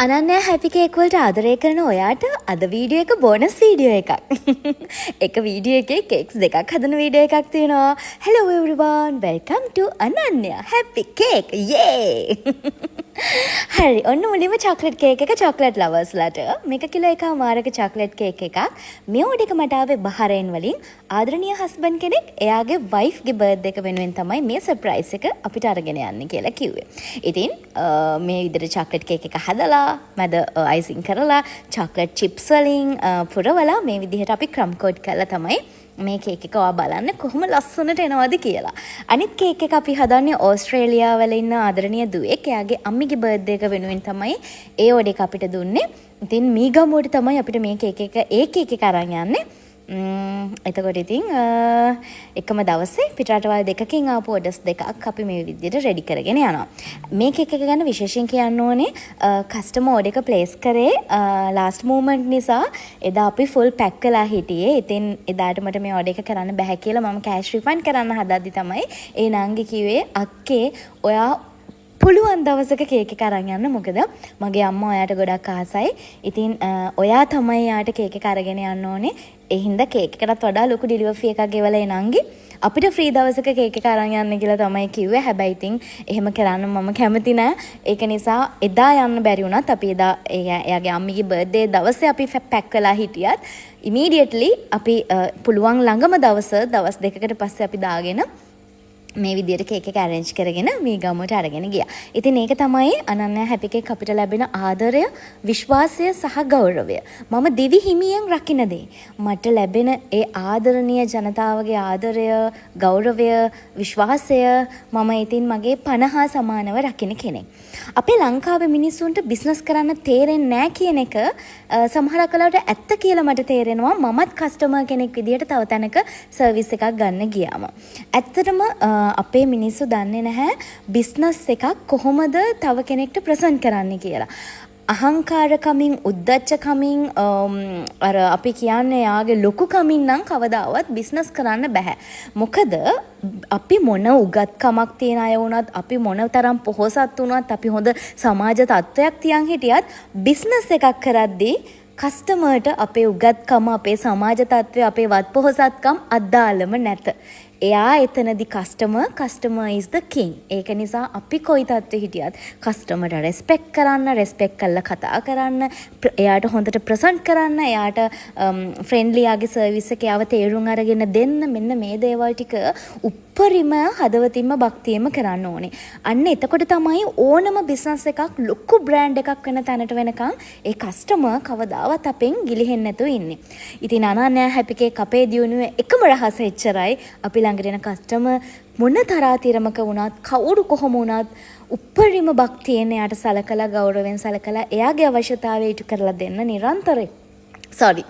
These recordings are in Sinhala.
අනන්‍යා හැපි කේක් වලට ආදරය කරන ඔයාට අද වීඩියෝ එක බෝනස් වීඩියෝ එකක්. එක වීඩියෝ එකේ කේක්ස් දෙකක් හදන වීඩියෝ එකක් තියෙනවා. Hello everyone, welcome to Ananya Happy Cake. Yay! හරි, ඔන්න මුලින්ම චොක්ලට් කේක් එක චොක්ලට් ලවර්ස්ලාට. මේක කිලෝ එකහමාරක චොක්ලට් කේක් එකක්. මේ ඕඩර් එක මට ආවේ බහරේන් වලින්. ආදරණීය හස්බන්ඩ් කෙනෙක් එයාගේ වයිෆ්ගේ බර්ත්ඩේ එක වෙනුවෙන් තමයි මේ සර්ප්‍රයිස් එක අපිට අරගෙන යන්න කියලා කිව්වේ. ඉතින් මේ විදිහට චොක්ලට් කේක් එක හදලා, මැද අයිසිං කරලා, චොක්ලට් චිප්ස් වලින් පුරවලා, මේ විදිහට අපි ක්‍රම් කෝට් කරලා තමයි මේ කේක් එක. ඔයා බලන්න කොහොම ලස්සනට එනවද කියලා. අනිත් කේක් එක අපි හදන්නේ ඕස්ට්‍රේලියාවල ඉන්න ආදරණීය දුවෙක් එයාගේ අම්මිගේ බර්ත්ඩේ එක වෙනුවෙන් තමයි ඒ ඕඩර් එක අපිට දුන්නේ. ඉතින් මීගමුවට තමයි අපිට මේ කේක් එක, ඒ කේක් එක අරන් යන්නේ. එතකොට ඉතින් එකම දවසේ පිටරටවල් දෙකකින් ආපු ඕඩර්ස් දෙකක් අපි මේ විදිහට රෙඩි කරගෙන යනවා. මේ කේක් එක ගැන විශේෂයෙන් කියන්න ඕනේ, කස්ටමර් ඕඩර් එක ප්ලේස් කරේ ලාස්ට් මොමන්ට් නිසා එදා අපි ෆුල් පැක් වෙලා හිටියේ. ඉතින් එදාට මට මේ ඕඩර් එක කරන්න බැහැ කියලා මම කෑෂ් රිෆන්ඩ් කරන්න හදද්දි තමයි ඒ නංගි කිව්වේ, "අක්කේ, ඔයා පුළුවන් දවසක කේක් එක අරන් යන්න, මොකද මගේ අම්මා ඔයාට ගොඩක් ආසයි. ඉතින් ඔයා තමයි එයාට කේක් එක අරගෙන යන්න ඕනේ." ඒ හින්දා කේක් එකටත් වඩා ලොකු ඩෙලිවරි ෆී එකක් ගෙවලා ඒ නංගි අපිට ෆ්‍රී දවසක කේක් එක අරන් යන්න කියලා තමයි කිව්වේ. හැබැයි ඉතින් එහෙම කරන්න මම කැමති නෑ. ඒක නිසා එදා යන්න බැරි වුණත්, අපි එදා එයාගේ අම්මිගේ බර්ත්ඩේ දවසේ අපි පැක් වෙලා හිටියත්, ඉමීඩියට්ලි අපි පුළුවන් ළඟම දවස, දවස් 2කට පස්සේ අපි දාගෙන මේ විදියට කේක් එක ඇරේන්ජ් කරගෙන මීගමුවට අරගෙන ගියා. ඉතින් ඒක තමයි අනන්‍ය හැපි කේක් අපිට ලැබෙන ආදරය, විශ්වාසය සහ ගෞරවය. මම දිවි හිමියෙන් රකින දේ. මට ලැබෙන ඒ ආදරණීය ජනතාවගේ ආදරය, ගෞරවය, විශ්වාසය මම ඉතින් මගේ පණ හා සමානව රකින කෙනෙක්. අපේ ලංකාවේ මිනිස්සුන්ට බිස්නස් කරන්න තේරෙන්නේ නෑ කියන එක සමහරක් වෙලාවට ඇත්ත කියලා මට තේරෙනවා මමත් කස්ටමර් කෙනෙක් විදියට තව තැනක සර්විස් එකක් ගන්න ගියාම. ඇත්තටම අපේ මිනිස්සු දන්නේ නැහැ බිස්නස් එකක් කොහොමද තව කෙනෙක්ට ප්‍රසන්ට් කරන්න කියලා. අහංකාරකමින්, උද්දච්චකමින්, අර අපි කියන්නේ එයාගේ ලොකුකමින් නම් කවදාවත් බිස්නස් කරන්න බැහැ. මොකද අපි මොන උගත්කමක් තියෙන අය වුණත්, අපි මොන තරම් පොහොසත් වුණත්, අපි හොඳ සමාජ තත්ත්වයක් තියන් හිටියත්, බිස්නස් එකක් කරද්දී කස්ටමර්ට අපේ උගත්කම, අපේ සමාජ තත්ත්වය, අපේ වත් පොහොසත්කම් අදාළම නැත. එයා එතනදි customer, customer is the king. ඒක නිසා අපි කොයි තත්ත්වෙ හිටියත් කස්ටමර්ට රෙස්පෙක්ට් කරන්න, රෙස්පෙක්ට් කරලා කතා කරන්න, එයාට හොඳට ප්‍රසන්ට් කරන්න, එයාට ෆ්‍රෙන්ඩ්ලි එයාගේ සර්විස් එක එයාව තේරුම් අරගෙන දෙන්න, මෙන්න මේ දේවල් ටික උප්පරිම හදවතින්ම භක්තියෙන්ම කරන්න ඕනේ. අන්න එතකොට තමයි ඕනම බිස්නස් එකක් ලොකු බ්‍රෑන්ඩ් එකක් වෙන තැනට වෙනකන් ඒ කස්ටමර් කවදාවත් අපෙන් ගිලිහෙන්නේ නැතුව ඉන්නේ. ඉතින් අනන්‍ය හැපි කේක් අපේ දියුණුවේ එකම රහස එච්චරයි. අපි ළඟට එන කස්ටමර් මොන තරාතිරමක වුණත්, කවුරු කොහොම වුණත්, උප්පරිම භක්තියෙන් එයාට සලකලා, ගෞරවයෙන් සලකලා, එයාගේ අවශ්‍යතාවය ඉටු කරලා දෙන්න නිරන්තරයෙන්, සෝරි,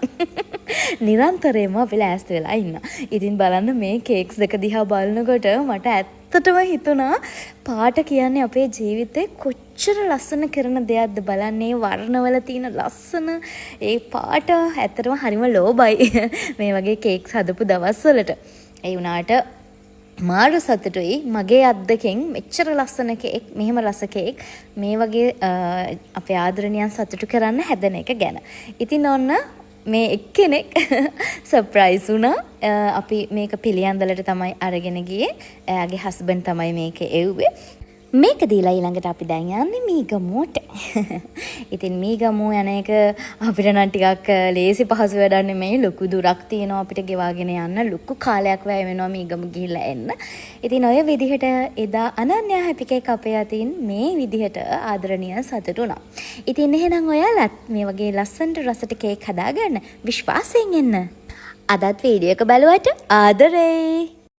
නිරන්තරයෙන්ම අපි ලෑස්ති වෙලා ඉන්නවා. ඉතින් බලන්න, මේ කේක්ස් දෙක දිහා බලනකොට මට ඇත්තටම හිතුණා පාට කියන්නේ අපේ ජීවිතේ කොච්චර ලස්සන කරන දෙයක්ද. බලන්න ඒ වර්ණවල තියෙන ලස්සන ඒ පාට. ඇත්තටම හරිම ලෝභයි මේ වගේ කේක්ස් හදපු දවස්වලට. ඒ වුණාට මාර සතුටුයි මගේ අත් දෙකෙන් මෙච්චර ලස්සන කේක්, මෙහෙම රස කේක් මේ වගේ අපේ ආදරණීයන් සතුටු කරන්න හැදෙන එක ගැන. ඉතින් ඔන්න මේ එක්කෙනෙක් සර්ප්‍රයිස් වුණා. අපි මේක පිළියන්දලට තමයි අරගෙන ගියේ. එයාගේ හස්බන්ඩ් තමයි මේක එව්වේ. මේක දීලා ඊළඟට අපි දැන් යන්නේ මීගමුවට. ඉතින් මීගමුව යන එක අපිට නම් ටිකක් ලේසි පහසු වැඩක් නෙමෙයි. ලොකු දුරක් තියෙනවා අපිට ගෙවාගෙන යන්න. ලොකු කාලයක් වැය වෙනවා මීගමු ගිහිල්ලා එන්න. ඉතින් ඔය විදිහට එදා අනන්‍යා හැපි කේක් අපේ අතින් මේ විදිහට ආදරණීය සතුටු වුණා. ඉතින් එහෙනම් ඔයාලත් මේ වගේ ලස්සනට රසට කේක් හදාගන්න විශ්වාසයෙන් එන්න. අදත් වීඩියෝ එක බැලුවට ආදරෙයි.